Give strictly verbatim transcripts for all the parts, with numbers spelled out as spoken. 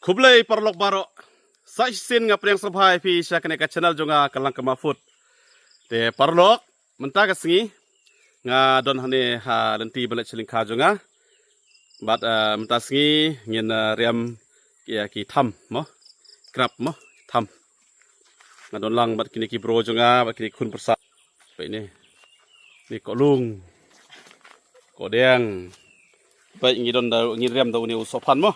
Khublei paralok baroh. Sa shisien nga pdiang sngewbha ïa phi sha kane ka channel jong nga ka Langkama Food. Te paralok, mynta ka sngi nga don hangne ha lynti ba leit sha lyngkha jong nga. Bad, eh, mynta sngi ngin, eh, riam ïa ki tham mo. Krap mo, tham. Nga don lang bad kine ki bro jong nga, bad kine ki khun pyrsa. Peit ne. Ne kohlung. Kohdeng. Peit ngi don da, ngi riam da une u sohphan mo.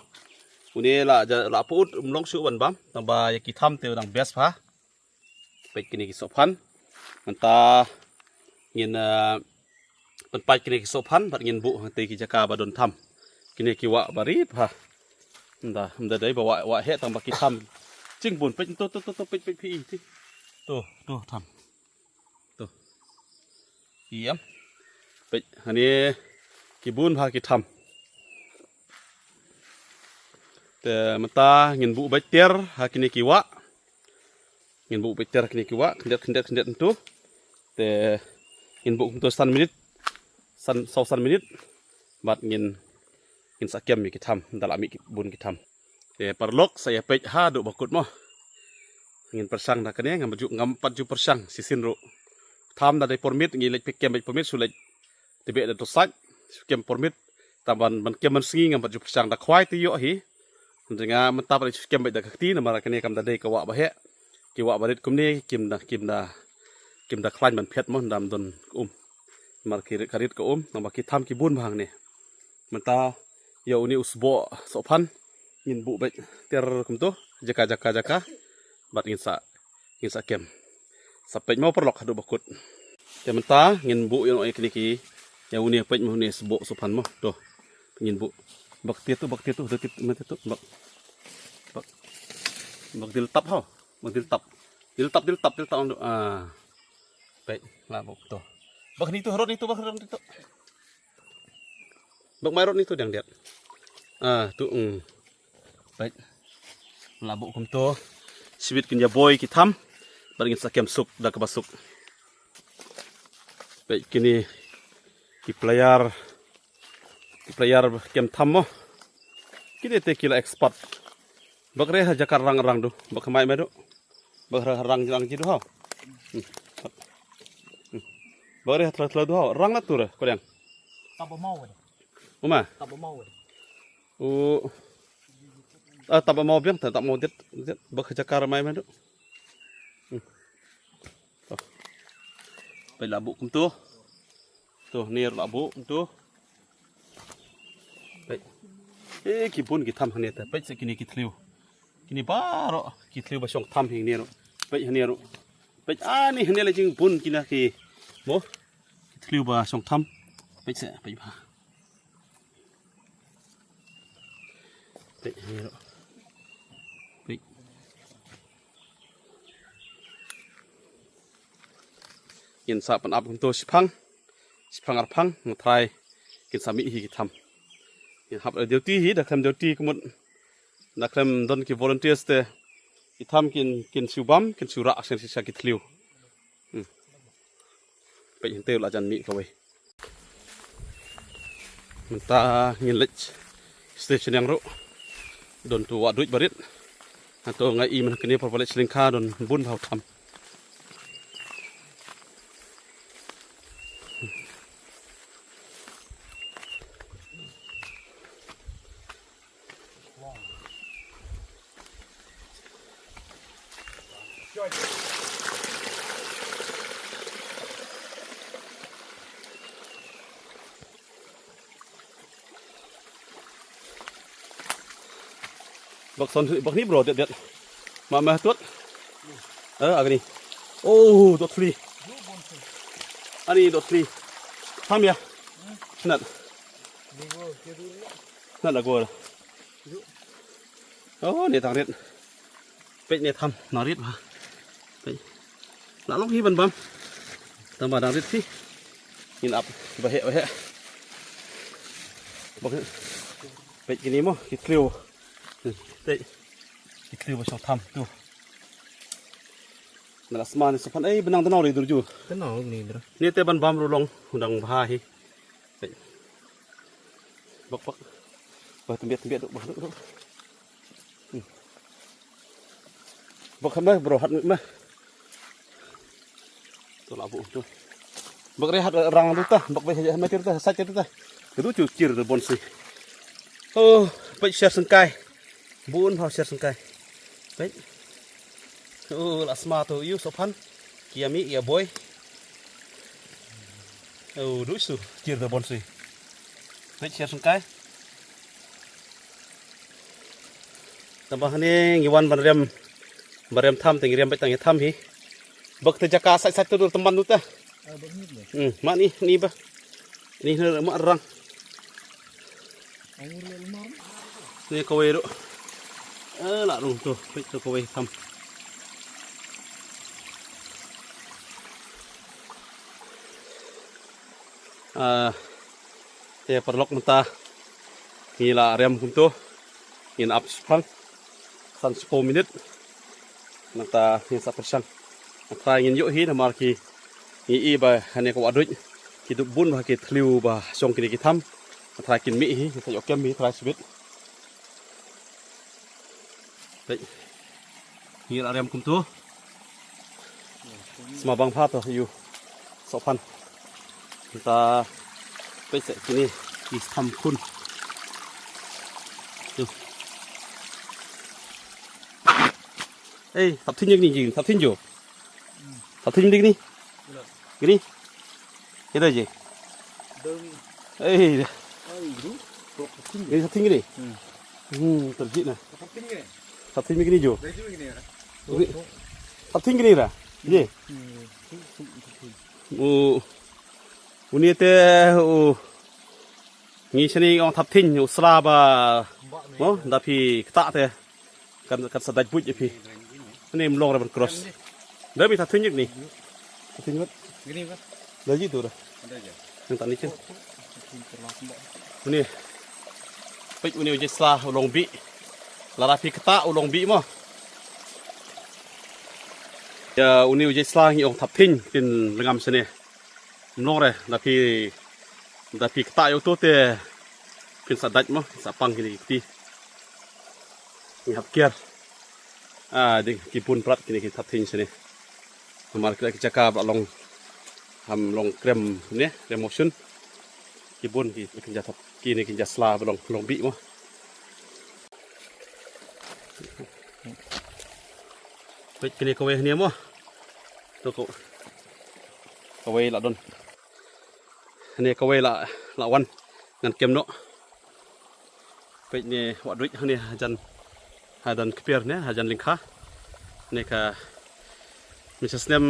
Une la ja, la put um long shuh ban bam. Tang ba ïa ki tham te u dang best bha. Peit kine ki sohphan. Mynta ngin, eh, pynpait kine ki sohphan bad ngin buh hangtei ki jaka ba don tham. Kine ki wah ba rit bha. Ynda, ynda dei ba wah, wah heh tang ba ki tham. Jingbun peit to, to, to, to, peit, peit phi. To, to tham. To. Ïam. Peit, hangne ki bun bha ki tham. Te mynta ngin buh beit tiar ha kine ki wah. Ngin buh beit tiar ha kine ki wah, khyndiat, khyndiat, khyndiat mynta. Te ngin buh kumto san minit. San, saw san minit. Bad ngin, ngin sa kem ïa ki tham, da la mih ki bun ki tham. Te paralok sa ïa peit haduh ba kut mo. Ngin pyrshang da kane, ngam pat ju, ngam pat ju pyrshang shisien ruh. Tham da dei por miet, ngi leit peit kem beit por miet, shu leit tbeh da to sait, shu kem por miet. Tang ban, ban kem mynsngi ngam pat ju pyrshang da khwai te ïoh hi. Hynrei nga mynta pat shu kem beit da ka kti namar kane kam da dei ka wah ba heh. Ki wah ba rit kumne, kim da, kim da, kim da khlaiñ ban phiat mo, ynda ym don ka um. Namar ki rit ka rit ka um, namar ki tham ki bun bha hangne. Mynta ïa une u sboh sohphan ngin buh beit tiar kumto jaka jaka jaka bad ngin sa, ngin sa kem. Sa peit mo paralok haduh ba kut. Te mynta ngin buh ïa kine ki, ïa une peit mo une sboh sohphan mo. To. Ngin buh. Bak tiar to, bak tiar to, bak tiar to, bak. Bak. Bak dil tap ho. Bak dil tap. Dil tap, dil tap, dil tap. Ah. Peit, la buh to. Bak ni to, rot ni to, bak rot ni to. Bak mai rot ni to dang diat. Ah, to, mm. Peit. La buh kumto. Shibit kin ïa boi ki tham. Bad ngin sa kem suk da kaba suk. Peit kine ki player. Ki player kem tham mo. Kine te ki la expert. Bak re ha jaka rang rang du. Bak mai mai du. Bak re ha rang rang ji du ha. Hmm. Hmm. Bak re ha tla tla du ha. Rang la tur ko dang. Tap ba mau weh. Uma. Tap ba mau weh. U. Ah, tap ba mau biang, tap mau dit, dit. Bak ha jaka mai mai du. Hmm. To. Peit la buh kumto. To, ne la buh kumto. Peit. Eh, ki bun ki tham hangne te. Peit sa kine ki thliew. Kine baroh ki thliew ba shong tham hangne ruh. Peit hangne ruh. Peit ani hangne la jingbun kine ki. Mo. Ki thliew ba shong tham. Peit sa, peit ba. Peit, hangne ruh. Peit. Ngin sa pynap kumto shiphang. Shiphang arphang, nga trai. Kin sa mih hi ki tham. Ngin hap duty hi, da khlem duty kumut. Da khlem don ki volunteers te. Ki tham kin, kin shu bam, kin shu rah, sha, sha ki thliew. Hmm. Peit hynte la jan mih kawei. Mynta ngin leit station ïang ruh. Don tu wah duid barit. Hato nga i mynta kane por ba leit sha lyngkha don bun bha u tham. Bak son, bak ni bro, det, det. Ma, ma, tut. Eh, agni. Oh, dot fli. Ani dot fli. Ham ya. Nat. Nat la gol. Oh, ne tang rit. Peit ne tham, nang rit bha. Peit. La long hi ban bam. Tang ba nang rit hi. Ngin ap ba heh ba heh. Ba heh. Peit kini mo, ki thliew. Peit. Ki thliew ba shong tham tu. Na la sma ni sopan ei benang danau ri durju. Tenau ni dra. Ni te ban bam ru long, dang bha hi. Bak, bak. Bah, tembiak, tembiak, duk, bah, duk, duk. Hmm. Bak me bro, hat me. To la bu to. Bak re hat rang tu ta, bak be ha me tir ta, sa tir ta. Itu cu cir tu bon si. Oh, peit sher sengkai. Bun hau sher sengkai. Peit. Oh, la sma tu yu sopan. Kia mi ia boy. Oh, du su cir tu bon si. Peit sher sengkai. Tamba hane ngi wan ban rem, ban rem tham te ngi rem beit tang ïa tham hi. Bak te jaka sait sait tu dur teman tu ta. Hmm, ma ni ni ba. Ni ne ma rang. Ni kawei ru. Eh, la rung tu, peit tu kawei tham. Ah, te paralok mynta ngi la rem kumto, ngin ap shipang san shiphew minit. Mynta ngin sa pyrshang. Mynta ngin ïoh hi namar ki ngi i ba hane ka wah duit ki dup bun ba ki thliew ba shong kine ki tham. Mynta kin mih hi, ngin sa ïoh kem hi trai shibit. Peit. Ngi la rem kumto. Sma bang pha to yu. Sopan. Ta peit se kini ki tham khun. Tu. Ei, thap thin kini, thap thin jo. Thap thin kini. Kini. Kini je. Ei. Kini thap thin kini. Hmm, terjit na. Thap thin kini jo. Thap thin kini ra. Ye. U, uni te u ngi shani ong thap thin u sla ba mo da phi kta te kan kan sa dait buit phi. Ni mlong ra ban cross. Da mi thap thin ni. Thap thin ni. Da ji tu da. Nang tani chin. Uni. Peit uni u je sla u long bi. Lada phi kta u long bi mo. Ya uni u je sla ngi ong thap thin tin lengam sene. Mlong re da phi da phi kta yo to te phin sa dait mo sa pang kini kti. Ngi hap kiar. Ah, ding ki bun prat kini ki thap thin sini. Namar kila ki jaka ba long ham long krem ne, krem motion. Ki bun ki kin ja thap kini kin ja sla ba long long bi mo. Peit kini kawei ni mo. To ko. Kawei la don. Ni kawei la la wan ngan kem no. Peit ni wah duit hani hajan hajan kper ni hajan lingkha. Ni ka mi snem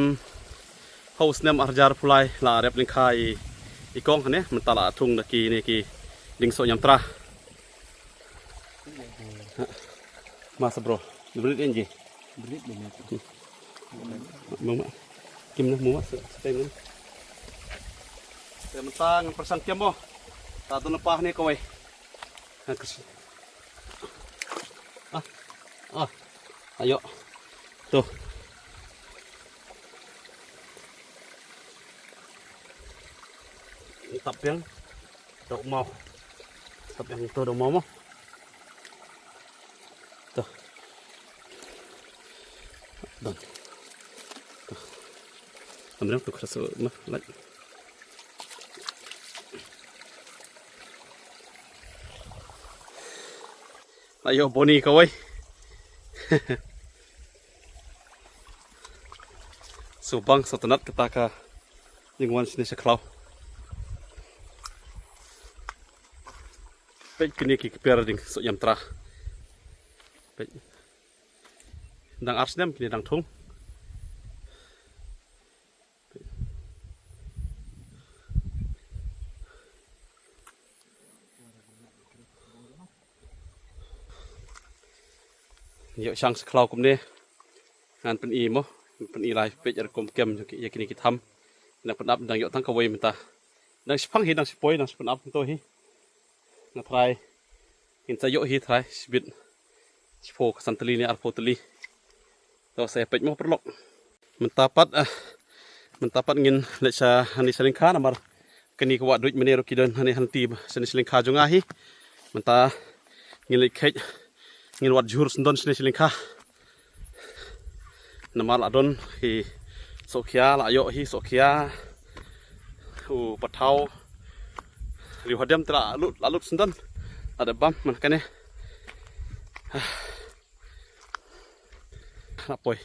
hau snem arjar pulai la rep lingkha i i kong hani mynta la thung da ki ni ki ding so nyam tra. Masa bro, brit enji. Brit ni. Mama. Kim na mama sa sa ni. Te mynta ngan pyrshang kem mo. Ta tu na pa ni kawei. Ah. Ah. Ayo. Tu. Tap piang. Dok mau. Tap piang tu dok mau mo. Tu. Done. Tu. Amrem tu khras ma lai. Ayo boni kawai. So bang so tanat kata ka jingwan sini sekhlau. Peit kini ki kper ding so yam tra. Peit. Dang ar snem kini dang thung. Ïoh shang sekhlau kumne. Ngan pyni mo, pyni lai peit ïa rukom kem ïa kine ki tham. Ngan pynap dang ïoh tang kawei mynta. Dang shipang hi dang shipoi dang shipynap to hi. Nga trai. Ngin sa ïoh hi trai shibit. Shiphew ka san tylli ne arphew tylli. To sa peit mo paralok. Mynta pat mynta pat ngin leit sha hani sha lyngkha namar kane ka wah duid mynne ruh ki don hani hanti sha hani sha lyngkha jong nga hi. Mynta ngin leit kheit ngin wad jhur sndon sha hani sha lyngkha. Namar la don hi sohkhia, la ïoh hi sohkhia. U pathaw. Riu hadem te la lut, la lut sendon. La dep bam man kane. La poi.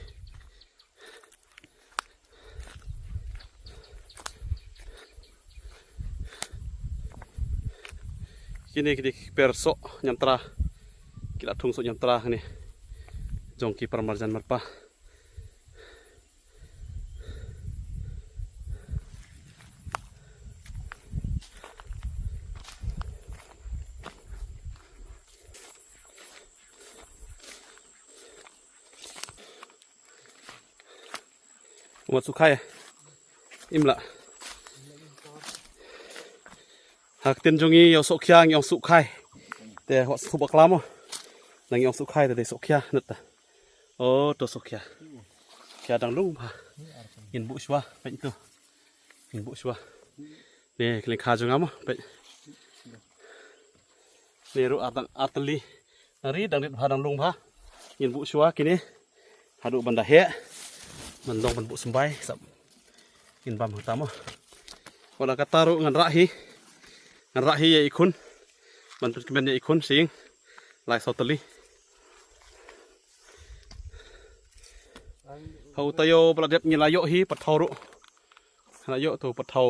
Kine ki dei ki per soh ñiamtra. Ki la thung soh ñiamtra kine. Jong ki para marjan marpa. Wat sukhai. Im lah. Ha ktien jong ngi ïa u sohkhia ngi ong sukhai. Te wat sngewbha klam mo. Nang ngi ong sukhai te dei sohkhia nut ta. Oh, to sohkhia. Khia dang lung bha. Ngin buh shuwa, peit to. Ngin buh shuwa. Ne, ki lyngkha jong nga mo, peit. Ne ruh ar dang, ar tylli. Nang ri dang rit bha, dang lung bha. Ngin buh shuwa kine. Haduh ban da heh. Ban long ban buh symbai sap. Ngin bam hangta mo. Wat la katta ruh ngan rah hi. Ngan rah hi ïa i khun. Ban pynkmen ïa i khun sha ïing. Lai saw tylli. Ha u taïew ba la dep ngi la ïoh hi pathaw ruh. La ïoh to pathaw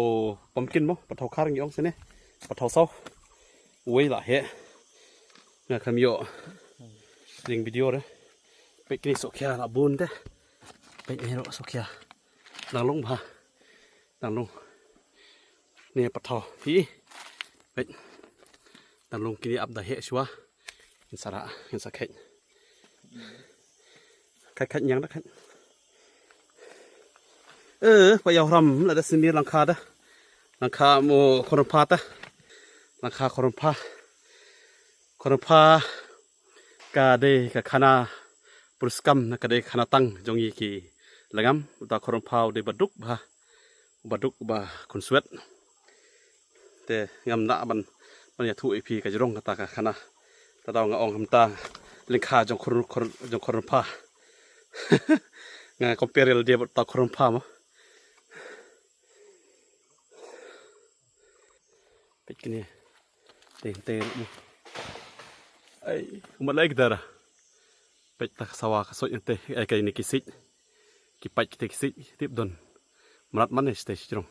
pumpkin mo, pathaw khar ngi ong sene. Pathaw saw. Uwei la heh. Nga khlem ïoh ring video re. Peit kine sohkhia la bun te. Peit ne ruh sohkhia. Dang lung bha. Dang lung. Ne pathaw. Hi. Peit. Dang lung kine ap da heh shuwa. Ngin sa rah, ngin sa kheit. Kheit, kheit ñiang da kheit. Eh, pa ïaw ram, la da sini langkha da. Langkha mo khon rympha ta. Langkha khon rympha. Khon rympha ka dei ka khana puriskam na ka dei khana tang jong ngi ki lengam. Uta khon rympha u dei ba duk bha. Ba duk ba khun swet. Te ngam lah ban, ban ïathuh ïa phi ka jrong kata ka khana. Te daw nga ong kumta lyngkha jong khur, khur, jong khur rympha. Nga compare ïa lade bad ta khur rympha mo. Peit kine. Te, te mo. Ai, kumba lei kita ra. Peit ta ka sawa ka soi te, ai ka ini ki sik. Ki peit kita ki sik, tip don. Mrad man ne ste jrong.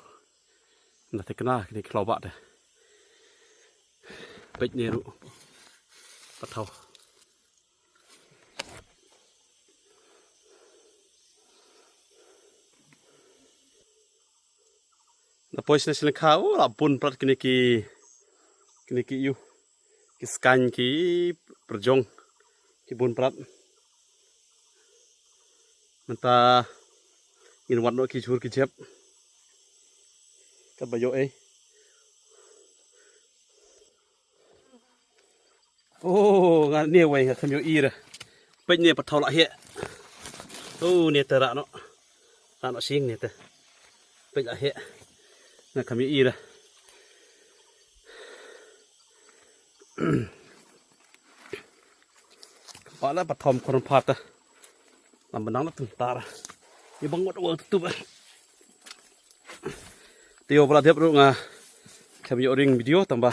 Na te kena kini khlaw ba te. Peit ne ruh. Pathaw. Na poi sne sne kha, oh, la bun prat kini ki, kini ki yu. Ki skaiñ ki pyrjong. Ki bun prat. Mynta ngin wad noh ki jhur ki jep. Kaba ïoh ei. Oh, nga ne wei nga kham ïoh i re. Peit ne pathaw la heh. Oh, ne te rah noh. Rah noh sing ne te. Peit la heh. Nga kham ïoh i re. Pala pathom khon phat ta. Lam benang la tum tar. Ni bang wat wa tutup. Tio pala dep ru nga. Kham ïoh ring video tamba.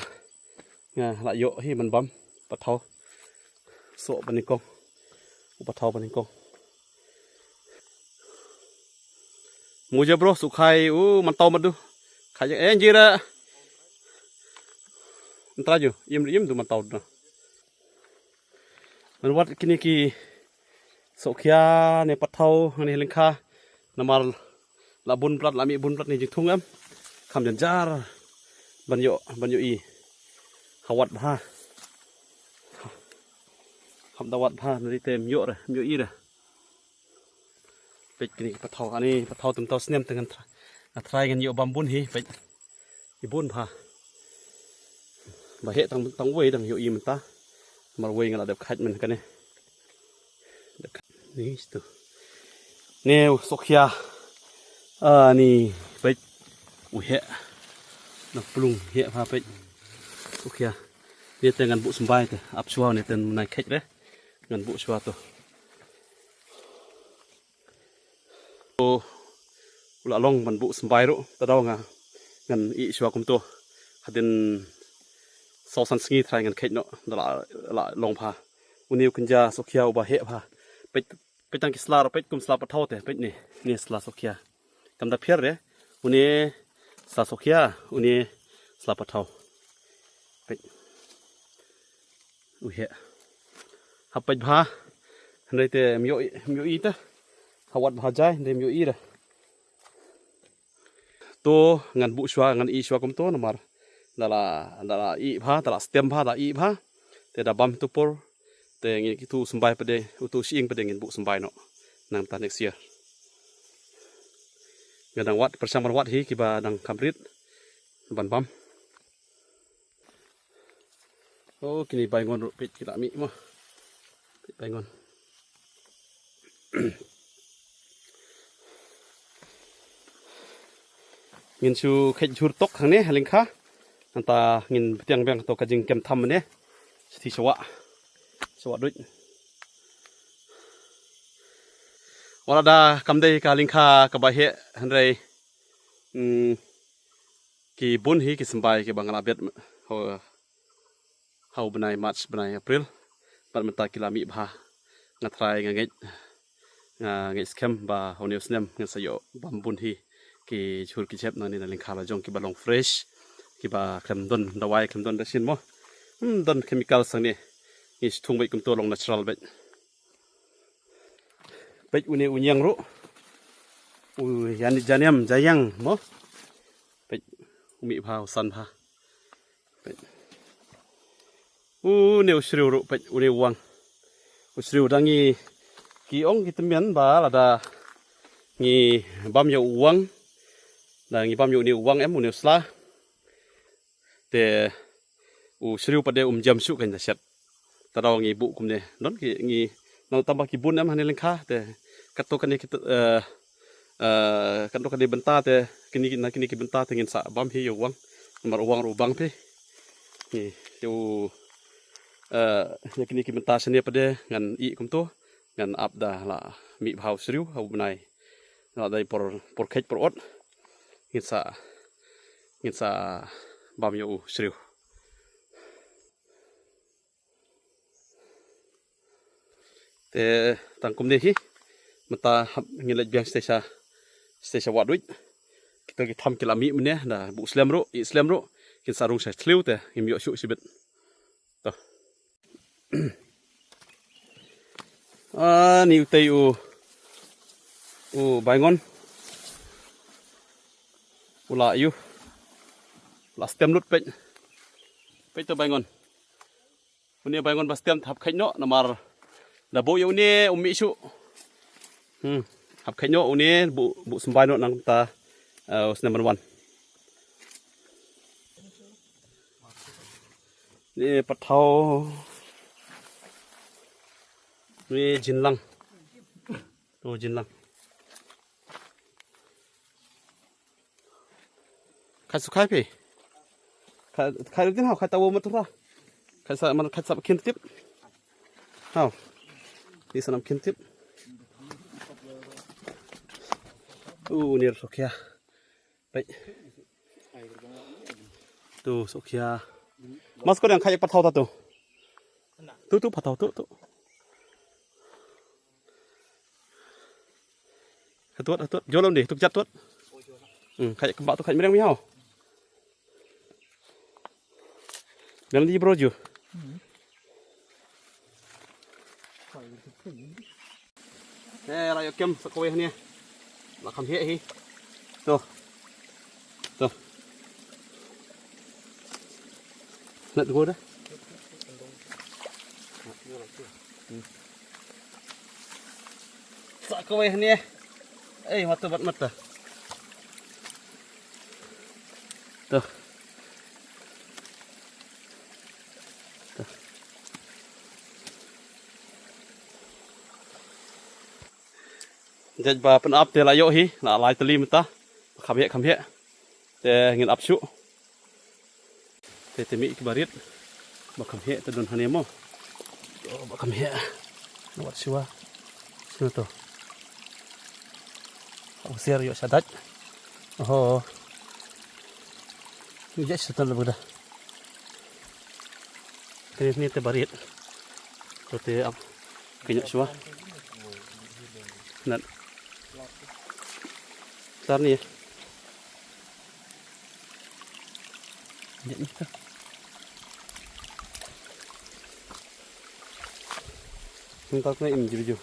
Nga la ïoh hi man bam. Pathaw. So banyngkong. U pathaw banyngkong. Muja bro, sukhai, u mantau madu. Khaja, eh, jira. Ntra ju, im, im du mantau du. Ngan wad kini ki sohkhia ne pathaw ne lyngkha. Namar la bun plat, la mih bun plat ne jingthung em. Kham janjar. Ban ïoh, ban ïoh i. Ha wad bha. Kham da wad bha, nari te ym ïoh re, ym ïoh i re. Peit kini ki pathaw, ani pathaw tymtaw snem te ngan try, nga try ngan ïoh bam bun hi, peit. I bun bha. Ba heh tang, tang wei dang ïoh i mynta. Mar wei nga la dep khait myn kane. Dep khait. Ni stu. Ne u sohkhia. Ani peit. U heh. Na plung heh bha peit. Sohkhia. Ne te ngan buh symbai te. Ap shuwa ne te nai khait re. Ngan buh shuwa to. U la long ban buh symbai ruh, te daw nga ngan ïeh shuwa kumto. Hadien saw san sngi trai ngan kheit noh, da la, la long bha. Une u kynja sohkhia uba heh bha. Peit, peit tang ki sla ruh, peit kum sla pathaw te, peit ne, ne sla sohkhia. Kam da pher de, une sla sohkhia, une sla pathaw. Peit. U heh. Hap peit bha. Hynrei te ym ïoh, ym ïohi te. Ha wad bha jai, hynrei ym ïohi de. To ngan buh shuwa, ngan ïeh shuwa kumto namar da la, da la ïeh bha, da la stem bha, da ïeh bha. Te da bam tu por. Te ngi kitu symbai pat de, utu shyieng pat de ngin buh symbai noh. Nangta next year. Nga dang wad, pyrshang ban wad hi kiba dang kham rit ban bam. Oh, kine baingon ruh peit ki la mih mo. Peit baingon. Ngin shu kheit jhur tok hangne ha lyngkha. Nangta ngin btiang biang to ka jingkem tham ne. Siti shawa. Shawa duit. Wala da kam dei ka lyngkha kaba heh hynrei, mm, ki bun hi ki symbai kiba nga la bet ho, ha u bnai March, bnai April. Bad mynta ki la mih bha. Nga trai, nga ngeit, nga ngeit skhem ba une u snem ngan sa ïoh bam bun hi ki jhur ki jhep nangne na lyngkha la jong kiba long fresh, kiba khlem don dawai, khlem don dashin mo. Hmm, don chemical sangne. Ngi sthung beit kumto, long natural beit. Peit une u ñiang ruh. U yan janiam jayang mo. Peit u mih bha, u san bha. Peit. Une u shriew ruh, peit une u wang. U shriew da ngi ki ong ki tymmen ba lada ngi bam ïa u wang. Da ngi bam ïa une u wang em, une u sla. Te u shriew pat de um jam shuh kan da shet. Te daw ngi buh kumne. Don ki ngi nang tamba ki bun em hane lyngkha te. Katto kane ki, eh, eh, katto kane bynta te, kine ki, na kine ki bynta te ngin sa bam hi ïa u wang. Namar u wang ruh u bang phi. Ngi ïa u, eh, ïa kine ki bynta shane pat de ngan ïeh kumto. Ngan ap da la mih bha u shriew ha u bnai. La dei por, por kheit por ot. Ngin sa, ngin sa bam ïa u shriew. Te tang kumne hi. Mynta hap ngin leit biang sha, sha wad wit. Kita ki tham ki la mih mynne, da buh slem ruh, ïeh slem ruh. Kin sa rung sha thliew te ngim ïoh shuh shibit. To. Ah, ni utei u, u baingon. U la ïu. La stem lut peit. Peit to baingon. Une baingon ba stem hap kheit noh namar da buh ïa une um mih shuh. Hmm. Hap kheit noh une buh, buh symbai noh nangta, eh, u snem ban wan. Ni pathaw. Ni jinlang. Tu jinlang. Khai su khai phi. Khai, khai rutin hau, khai tawo matura. Khai sa, man, khai sa kin tip. Hau. Ni sanam kin tip. U, nir sokia. Peit. Tu sokia. Mas ko yang khai pathaw ta tu. Tu, tu pathaw tu, tu. Ka tuat, ka tuat. Jolom deh, tu jat tuat. Hmm, khai kembak tu khai mereng mi hau. Biang di bro ju. Eh, la ïoh kem sa kawei hane. La kham heh hi. To. To. Let go dah. Sa kawei hane. Eh, mata bat mata. To. To. Jait ba pynap te la ïoh hi, la lai tylli mynta. Kham heh, kham heh. Te ngin ap shuh. Te te mih kiba rit. Ba kham heh te don hane mo. To ba kham heh. Wat shuwa. Shuwa to. Usiar ïoh sha dait. Oho. Ïoh sha tan la bada. Kane ne te barit. To te ap. Kane shuwa. Nat. Tar ni. Ïa ni ta. Nang tak na im jiu jiu.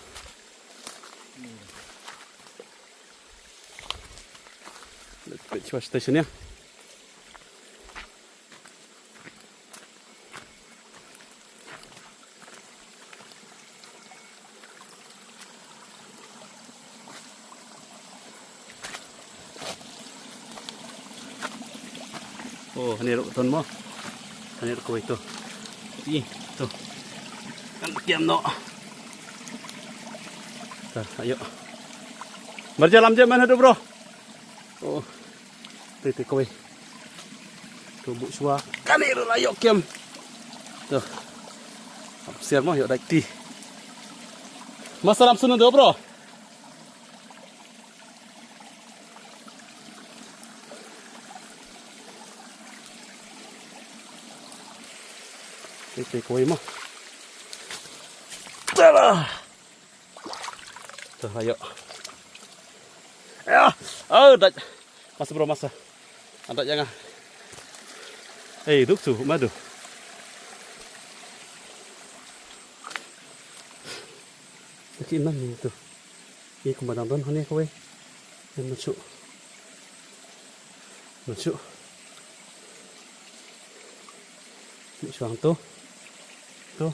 Let's go to station ya. Oh, hani ruh ton mo. Hani ruh kawei to. Ih, to. Kan kiam no. Ta, ayo. Marja lam je man hadu bro. Oh. Te te kawei. To bu shuwa. Kane ruh la ïoh kem. To. Ap siar mo ïoh dak ti. Masalam sunu do bro. Te te kawei mo. Tara. To, ayo. Ya, oh, dak. Masa bro, masa. Ada jangan. Hei, duk tu, madu. Lagi enam ni tu. Ni kumba dang don hane kawei. Yang macu. Macu. Ni shuang tu. Tu.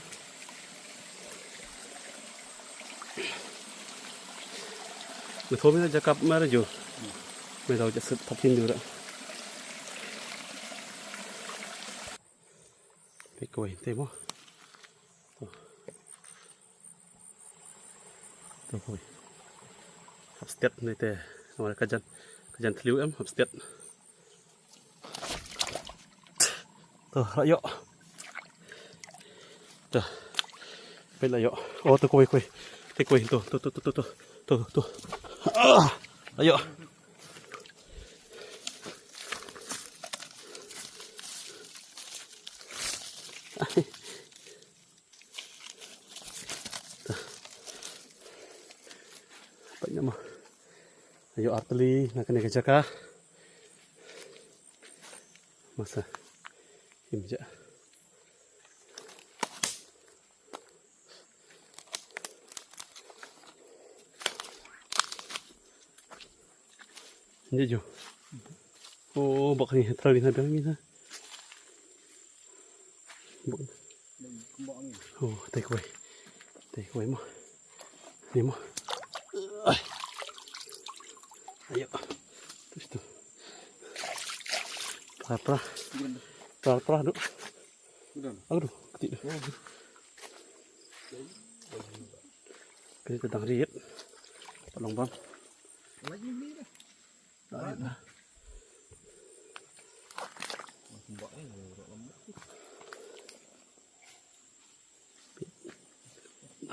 Ni thomi na jakap mara ju. Me dau jasut thapin ju ra. Te koi te mo. Tu. Tu koi. Hap stet ni te. Ngora kajan. Kajan tliu em hap stet. To, la ïoh. To. Peit la ïoh. Oh, to kawei, kawei. Te kawei, to, to, to. To, to. Ah, la ïoh. Peit na mo. Ïoh artylli na kane ka jaka. Masa. Im ja. Nje jo. Oh, bak ni, terlalu ni, biang ni, ha. Bak. Oh, take away. Take away mo. Ni mo. Ai. Ayo. Terus tu. Pra, pra. Pra, pra, duk. Aduh, keti dah. Keti tang rit. Tolong bang. Arit dah.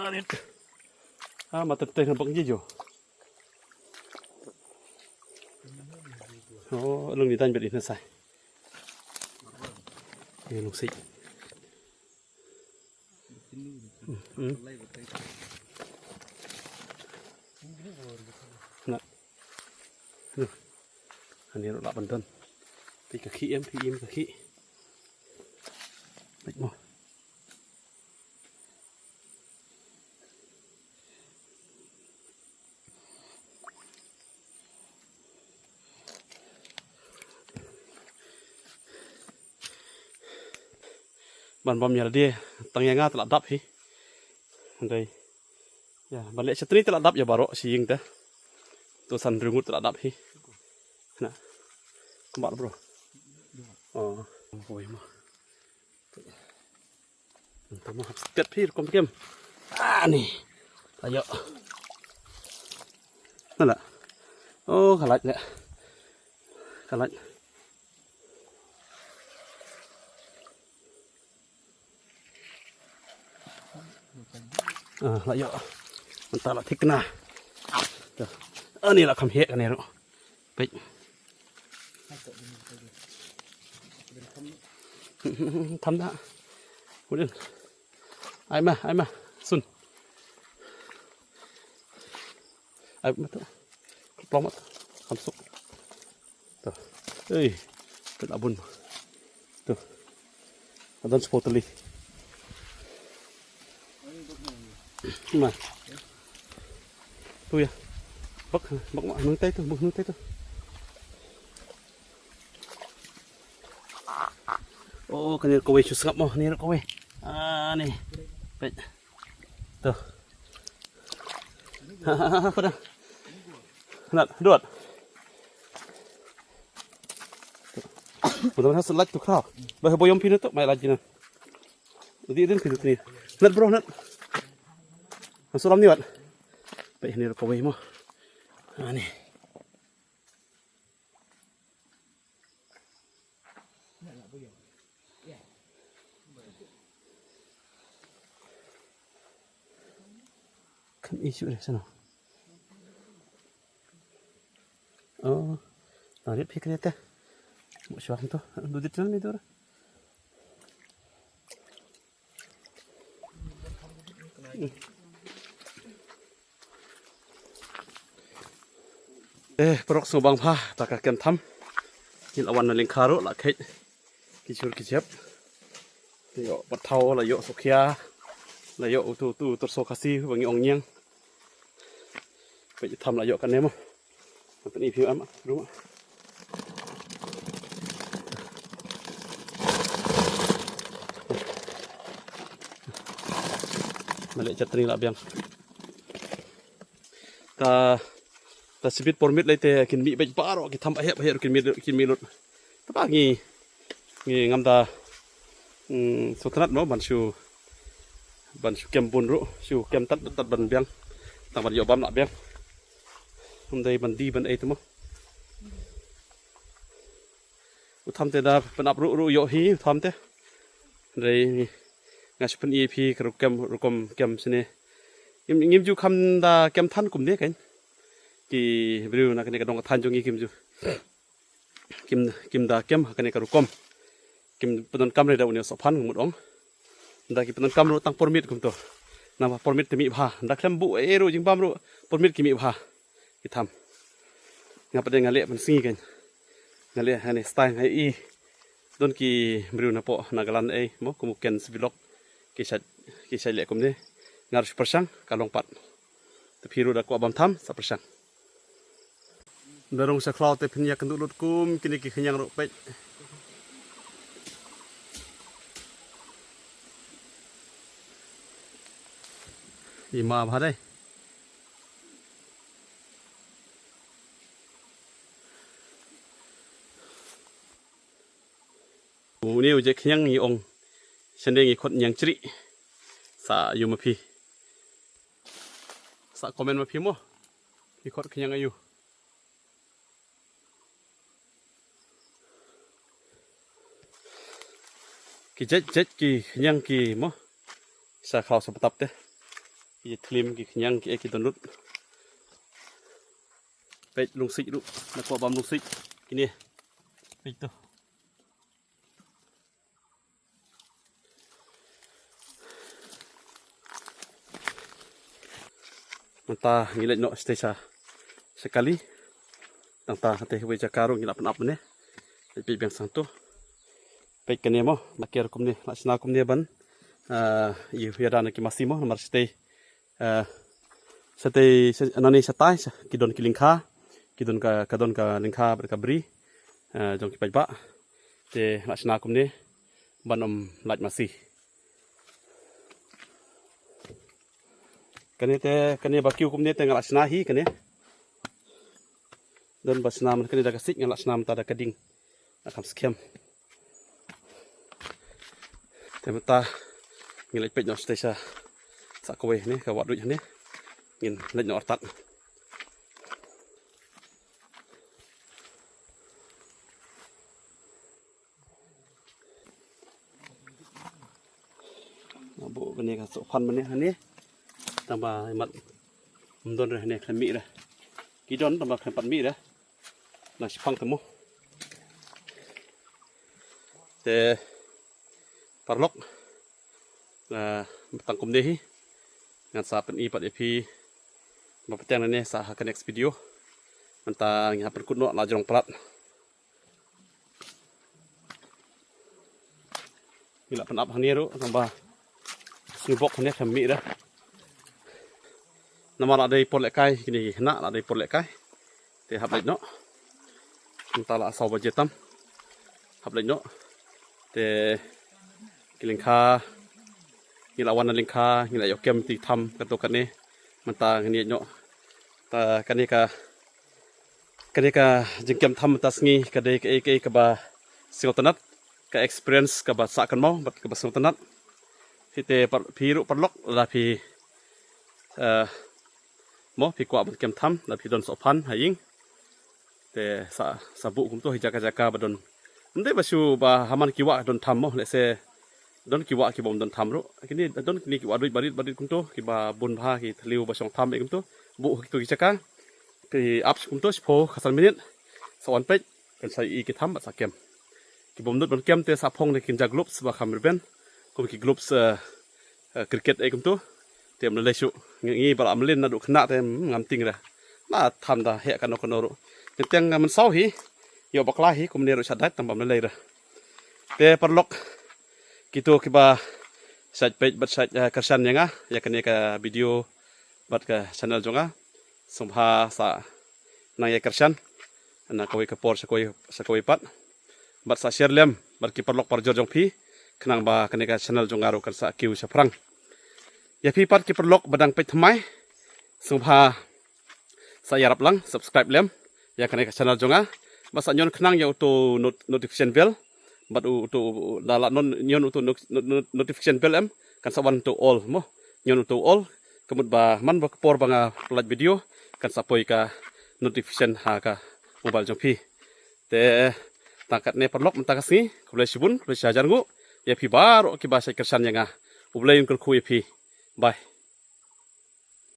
Arit. Ah, mata teh nampak je jo. Oh, lung ni tan beri nasai. Ni lung si. Hmm. Na. Ani ruh lah ban don. Phi ka khih em, phi im ka khih. Peit mo. Ban bam ïa lade tang ïa nga te la dap hi. Hynrei ïa ban leh shatri te la dap ïa baroh shi ïing te. To san ryngut te la dap hi. Na. Kumba bro. Oh, hoi mo. Tama hap stet phi rukom kem. Ah, ni. Ayo. Nala. Oh, ka lait le. Ka lait. Ah, la ïoh. Mynta la thikna. Dah. Ani la kham heh kane ruh. Peit. Tham da. Udin. Ai ma, ai ma. Sun. Ai ma tu. Plong ma tu. Kham suk. Tu. Ei. Peit la bun. Tu. Adon spotali. Ma. Tu ya. Bak, bak ma, nang tai tu, bak nang tai tu. Oh, kane kawei shu sngap mo, ni kawei. Ah, ni. Peit. Tu. Pada. Nat, dot. Mudah-mudahan selat tu kau. Bah boyom pina tu, mai lagi na. Di din pina tu ni. Nat bro, nat. Masuk dalam ni, Wat. Peit ni kawei mo. Ah, ni. Kan issue deh sana. Oh, narit phik deh teh. Mau syuang tu, dudit sana ni tu. Eh, paralok sngewbha, ta ka kem tham. Ngi la wan na lyngkha ruh, la kheit ki jhur ki jep. La ïoh pathaw, la ïoh sukhia, la ïoh utu utu tyrso Khasi ba ngi ong ñiang. Peit tham la ïoh kane mo. Ngan pyni phi em, ruh. Ngan leh chatni la biang. Ta, ta sibit por miet lei te kin mih beit baroh ki tham ba heh ba heh ruh kin mih, kin mih lut. Te ba ngi, ngi ngam da, mm, sngewtynnat mo ban shu, ban shu kem bun ruh, shu kem tad tad ban biang. Tang ban ïoh bam la biang. Ym dei ban die ban ei te mo. U tham te da pynap ruh ruh ïoh hi u tham te. Hynrei nga shu pyni ïa phi ka rukom, rukom kem shane. Ngim, ngim ju kham da kem than kumne kan. Ki briew na kane ka dong ka thaiñ jong ngi kim ju, kim, kim da kem ha kane ka rukom. Kim pyndonkam re da une u sohphan, nga mut ong. Da ki pyndonkam ruh tang por miet kumto. Namar por miet te mih bha. Da khlem buh ei ruh jingbam ruh por miet ki mih bha. Ki tham. Nga pat de nga leh mynsngi kan. Nga leh hane style nga i. Don ki briew napoh Nagaland ei mo, kum u Ken Sbilok. Ki shait, ki shait leh kumne. Nga ruh shu pyrshang, ka long pat. Te phi ruh da kwah bam tham, sa pyrshang. Da rung sha khlaw te phin ïakynduh lut kum kine ki khñiang ruh peit. I ma bha dei. Une u je khñiang ngi ong. Shane ngi khot ñiang chri. Sa ïu ma phi. Sa comment ma phi mo. Ngi khot khñiang aïu. Ki jait jait ki khñiang ki mo. Sa khlaw sa btap te. Ki jait thlim ki khñiang ki ei ki don lut. Peit lungsik ruh. Na kwah bam lungsik. Kine. Peit to. Mynta ngi leit noh shatei sha, sha kali. Tang ta hatei kawei jaka ruh ngi la pynap mynne. Leit peit biang sangto. Peit kane mo, la ker kumne, la shna kumne ban. Ah, ïa, ïa da na ki masi mo, namar shatei. Eh, shatei, sha-, nane shatai, sha-, ki don ki lyngkha, ki don ka, ka don ka lyngkha bad ka bri, eh, jong ki paidbah. Te la shna kumne, ban ym lait masi. Kane te, kane ba kiew kumne te nga la shna hi kane. Don ba shna man kane da ka sik, nga la shna mynta da ka ding. Nga kham skhem. Te mynta ngin leit peit noh shatei sha, sa kawei ne, ka wad duh ne. Ngin leit noh artat. Nga buh kane ka sohphan mynne hangne. Tang ba imat ym don re hangne khlem mih re. I don tang ba khlem pat mih re. Na shipang te mo. Te paralok, tang kumne hi ngan sa pyni pat ïa phi ba pateng ne sa ha ka next video. Mynta ngi hap pynkut noh la jrong palat. Ngi la pynap hangne ruh nang ba sngewbok hangne khlem mih re. Namar la dei por lehkai kine ki khynnah la dei por lehkai. Te hap leit noh. Mynta la saw baje tam. Hap leit noh. Te ki lyngkha ngi la wan na lyngkha ngi la ïoh kem ti tham kato kane. Mynta ngin ïa noh. Ta kane ka kane ka jingkem tham mynta sngi ka dei kaei kaei kaba sngewtynnat, ka experience kaba sah kynmaw bad kaba sngewtynnat. Phi te phi ruh paralok la phi mo phi kwah ban kem tham la phi don sohphan ha ïing. Te sa sa buh kumto hi jaka jaka ba don. Ym dei ba shu ba ha man ki wah don tham mo lehse don ki wah ki bym don tham ruh. Kine don kine ki wah duid barit barit kumto kiba bun bha ki thliew ba shong tham ei kumto. Buh ha kito ki jaka ki ap kumto shiphew ka san minit. Sa wan peit kan sa i ki tham bad sa kem. Ki bym nud ban kem te sa phong ne kin ja gloves ba kham rben kum ki gloves cricket ei kumto. Te ym lei shuh ngi ba la mlien naduh khynnah te ngam ting re. La tham da heh kano kano ruh. Te teng mynsaw hi ïoh bakla hi kumne ruh sha dait tang ba ym lei re. Te paralok kito kiba shait peit bad shait kyrshan ïa nga ïa kane ka video bad ka channel jong nga. Sngewbha sa nang ïa kyrshan na kawei ka por sha kawei sha kawei pat. Bad sa share lem bad ki paralok parajor jong phi khnang ba kane ka channel jong nga ruh kan sa kiew shaphrang. Ïa phi pat ki paralok ba dang peit thymmai sngewbha sa ïarap lang subscribe lem ïa kane ka channel jong nga. Bad sa ñion khnang ïa uto notification bell bad uto da la ñion uto notification bell em kan sa wan to all mo. Ñion uto all ka mut ba man ba ka por ba nga upload video kan sa poi ka notification ha ka mobile jong phi. Te tang katne paralok mynta ka sngi khublei shibun khublei shihajar nguh ïa phi baroh kiba shait kyrshan ïa nga. U Blei un kyrkhu ïa phi. Bye.